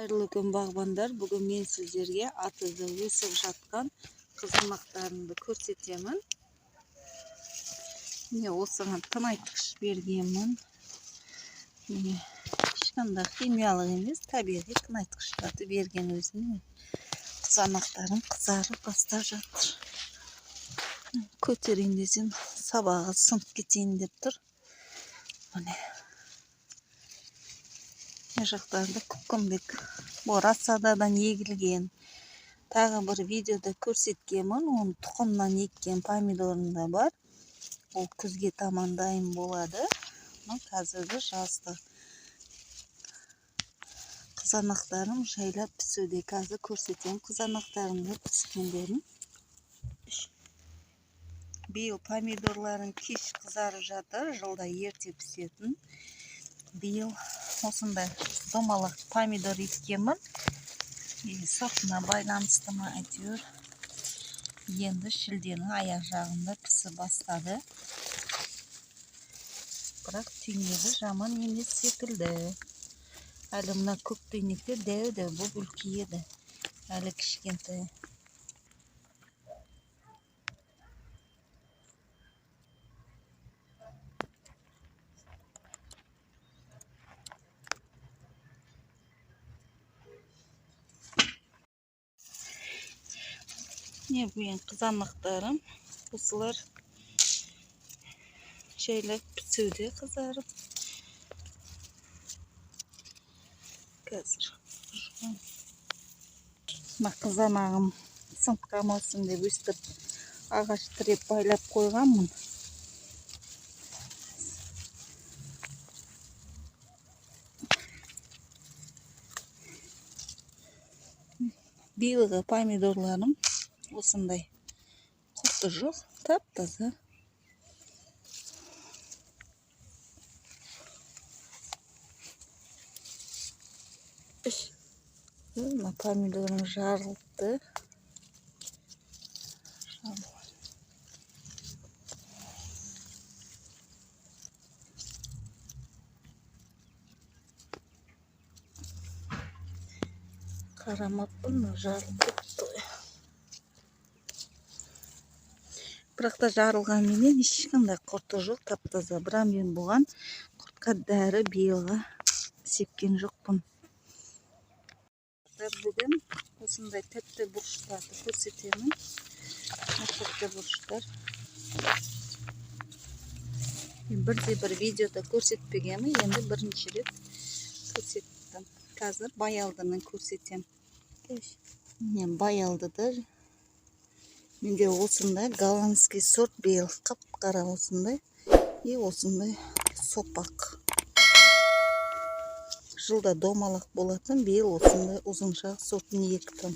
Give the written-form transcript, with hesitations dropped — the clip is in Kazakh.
Қайырлы күн, бағбандар! Бүгін мен сіздерге атызда өсіп жатқан қызанақтарымды көрсетемін. Міне, осыған тыңайтқыш бергенмін. Міне, ешқандай химиялық емес, табиғи тыңайтқыштарды берген өзім. Қызанақтарым қызарып бастап жатыр. Көтерейін десем, сабағы сынып кетейін деп тұр. Міне, мына жақтарда көкпеңбек, бұл рассададан егілген. Тағы бір видеода көрсеткенмін, оны тұқымнан еккен помидорым да бар. Ол күзге таман дайын болады. Мына қазіргі жазды қызанақтарым жайлап пісуде. Қазір көрсетемін қызанақтарымды піскендерін. Биыл помидорларым кеш қызарып жатыр, жылда ерте пісетін. Биыл осындай домалақ помидор еккенмін. Сортына байланысты ма, әйтеуір енді шілденің аяқ жағында пісі бастады. Бірақ түйнегі жаман емес секілді. Әлі мына көк түйнектер дәу-дәу болып үлкейеді. Әлі кішкентай. Не, менің қызанақтарым осылар жайлап пісуде, қызарып. Қазір мына қызанағым сынып қалмасын деп өстіп ағаш тіреп байлап қойғанмын. Биылғы помидорларым осындай, құрты жоқ, тап-таза. Мына помидорым жарылыпты. Қарамаппын, жарылып кетті. Бірақ та жарылғанменен ешқандай құрты жоқ, тап-таза. Бірақ мен бұған құртқа дәрі биылға сепкен жоқпын. Бүгін осындай тәтті бұрыштарды көрсетемін. Тәтті бұрыштар. Мен бірде бір видеода көрсетпегенмін, енді бірінші рет көрсеттім. Қазір баялдыны көрсетемін. Міне, баялдыда менде осындай голландский сорт биыл қап-қара осындай и осындай сопақ. Жылда домалақ болатын, биыл осындай ұзынша сортын ектім.